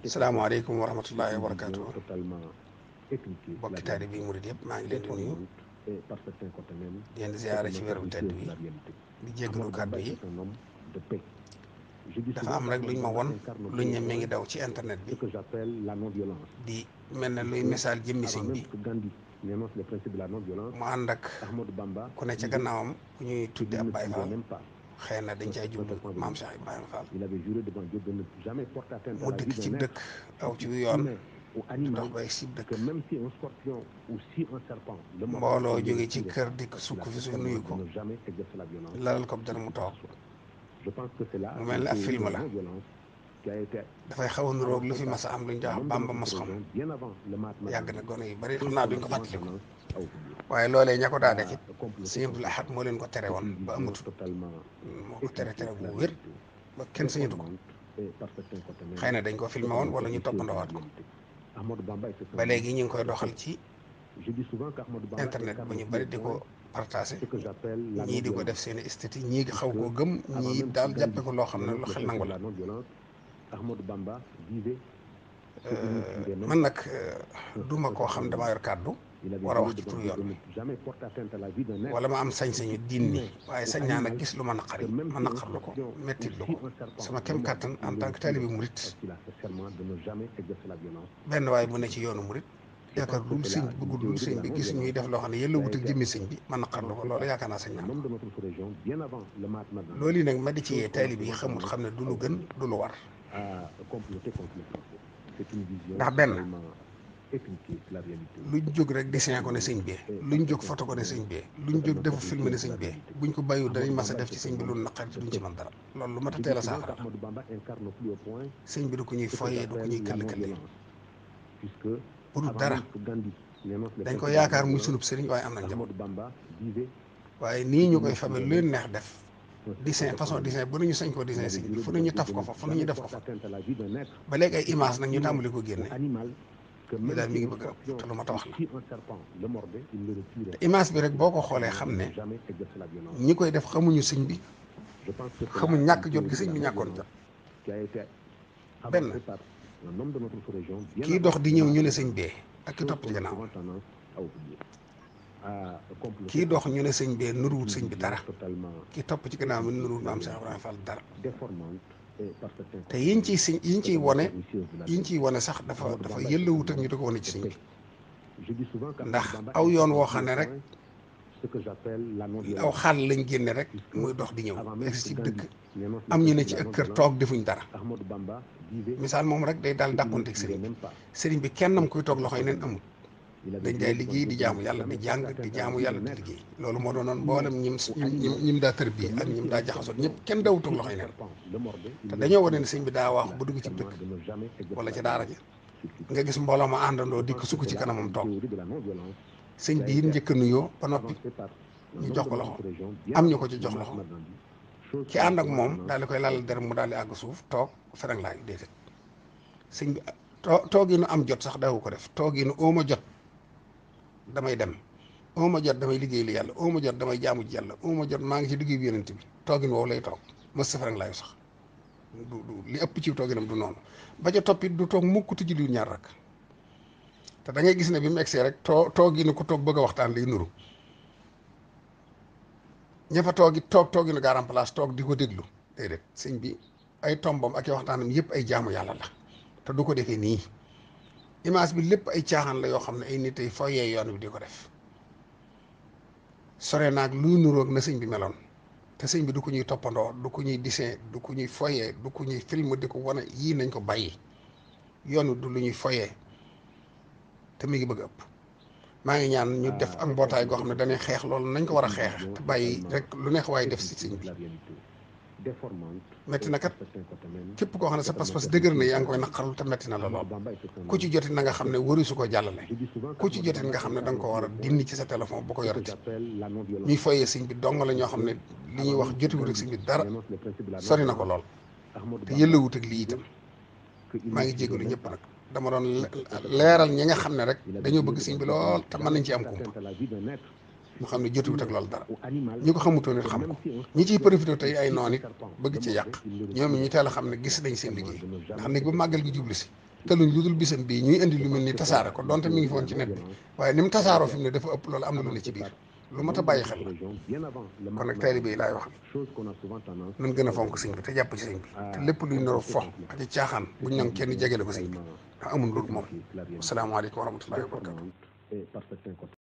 salaamaaleykum wa rahmatullahi wa barakaatu. Bokki taalibe bi murid yëpp maa ngi leen di nuyu di leen ziyaare ci weeru tedd bi di jéggalu kàddu yi. dafa am rek luñ ma won luñ ne mi ngi daw ci internet bi di mel ne luy misaal jëmmi sëñ bi mu ànd ak ku ne ca gannaawam ku ñuy tudde ab Baay Faal, xëy na dañ caa jublu maam Cheikh Ibrahima Fall. mu dëkk ci dëkk aw ci yoon dox bay sib dëkk mbooloo jóge ci kër dikk sukk fi suuf nuyu ko lalal ko dara mu toog mu mel ne ab film la. dafay xaw a nuroog lu fi mas a am luñ jox Bamba mos xam yàgg na gone yu bari xam naa duñ ko fàttaliku waaye loolee ña ko daa def it Sëñ Abdul Ahad moo leen ko tere woon ba amatut moo ko tere bu wér ba kenn sañatu ko. xëy na dañ ko filmé woon wala ñu toppandoowaat ko ba léegi ñu ngi koy doxal ci internet ba ñu bari di ko partagé ñii di ko def seen esthétique ñii xaw koo gëm ñii daal jàppe ko loo xam ne lu xel nangu la. man nag duma koo xam dama yor kàddu war a wax ci tur yoon wala ma am sañ-sañu diin ni waaye sañ naa nag gis lu ma naqari ma naqarlu ko mettit lu ko sama kem kàttan en tant que taalibe murit. benn waaye bu ne ci yoonu murit yaakaar dul sëñ bi bëggu dul sëñ bi gis ñuy def loo xam ne yëlla wut ak jëmmi sëñ bi ma naqarlu ko loolu yaakaar naa sañ naa loolu yi nag ma di ci yee taalibe yi xamut xam ne du lu gën du lu war. ndax benn luñ jóg rek dessin ko ne sëñ bee luñ jóg photo ko ne sëñ bee luñ jóg defu film ne sëñ bee buñ ko bàyyiwul danañ mas a def ci sëñ bi lu naqari te duñ ci mën dara loolu lu mat a teel a saafara sëñ bi du ko ñuy foyee du ko ñuy këll-këlle bu dul dara dañ ko yaakaar muy sunub sëriñ waaye am na njaboot waaye nii ñu koy fabe lu leen neex def dessin façon dessin bu nañu sañ koo dessin sëñ bi fu nañu taf ko fa fu nañu def ko fa ba léegi ay image nag ñu tàmbali ko génne mi daal mi ngi bëgg a ëpp te lu ma ta wax la te image bi rek boo ko xoolee xam ne ñi koy def xamuñu sëñ bi xamuñ ñàkk jot gi sëñ bi ñàkkoon jot. benn kii dox di ñëw ñu ne sëñ bee ak ki topp ci gannaaw kii dox ñu ne sëñ bee nuruwut sëñ bi dara ki topp ci gannaaw mi nuruwut maam Cheikh Ibrahima Fall dara te yiñ ciy wone sax dafa yëllawut ak ñu di ko wone ci sëñ bi ndax aw yoon woo xam ne rek aw xaal lañ génne rek muy dox di ñëw egsi ci dëkk am ñu ne ci ak kër toog defuñ dara misaal moom rek day daal dàqonteeg sëriñ bi kennam kuy toog loxoy neen amul dañ day liggéey di jaamu yàlla di jàng di jaamu yàlla di liggéey loolu moo doonoon mboolem ñim daa tër bii ak ñim daa jaxasoo ñëpp kenn dawul toog loxoy neen te dañoo wane ne sëñ bi daa wax ba dugg ci dëkk wala ci daara ji nga gis mbooloo ma àndandoo dikk sukk ci kanamam toog sëñ bi it njëkk a nuyoo ba noppi ñu jox ko loxo am ñu ko ci jox loxo ki ànd ak moom daal di koy lal der mu daal di àgg suuf toog ferang laay déedéet sëñ bi toog yi nu am jot sax dawu ko def toog yi nu ooma jot damay dem ooma jot damay liggéey li yàlla ooma jot damay jaamu ji yàlla ooma jot maa ngi ci liggéey bi yonent bi toogin woowu lay toog mës sa ferang laayu sax du li ëpp ci tooginam du noonu ba ca toppit du toog mukk ti julli ñaar rak te da ngay gis ne bi mu egsee rek toog yi nu ko toog bëgg a waxtaan lay nuru ña fa toog yi nu garam place toog di ko déglu déedéet sëñ bi ay tombam ak i waxtaanam yëpp ay jaamu yàlla la te du ko defee nii image bi lépp ay caaxaan la yoo xam ne ay nit ay foyee yoon bi di ko def sore naag luy nuroog na sëñ bi meloon te sëñ bi du ko ñuy toppandoo du ko ñuy dessin du ko ñuy foyee du ko ñuy film di ko wane yii nañ ko bàyyi yoon wi du lu ñuy foyee te mi ngi bëgg ëpp maa ngi ñaan ñu def ak mbootaay goo xam ne dañuy xeex loolu nañ ko war a xeex te bàyyi rek lu neex waaye def si sëñ bi metti na kat képp koo xam ne sa pas-pas dëgër na yaa ngi koy naqarlu te metti na la lool ku ci jotit na nga xam ne waru su ko jàllale ku ci jotit nga xam ne da nga ko war a dindi ci sa téléphone bu ko yorati ñuy foyee sëñ bi dong la ñoo xam ne li ñuy wax jotiwut ak sëñ bi dara sori na ko lool te yëllawut ak lii itam maa ngi jégalu ñëpp nag dama doon leeral ñi nga xam ne rek dañoo bëgg sëñ bi lool te mën nañ ci am kumpa mu xam ne jotuwut ak loolu dara ñi ko xamutoon it xam ko ñi ciy profité tey ay noon it bëgg ci yàq ñoom it ñu teel a xam ne gis nañ seen liggéey ndax nag ba màggal gi jublu si te luñ lu dul bisam bii ñuy indi lu mel ni tasaare ko donte mi ngi foon ci net bi waaye ni mu tasaaroo fi mu ne dafa ëpp loolu am na lu ne ci biir lu mat a bàyyi xel la kon nag taalibe yi laay wax nan gën a fonk sëñ bi te jàpp ci sëñ bi te lépp luy noro fo ak i caaxaan buñ nangu kenn jegele ko sëñ bi ndax amul loolu moom asalaamaaleykum wa rahmatullahi wa barakatu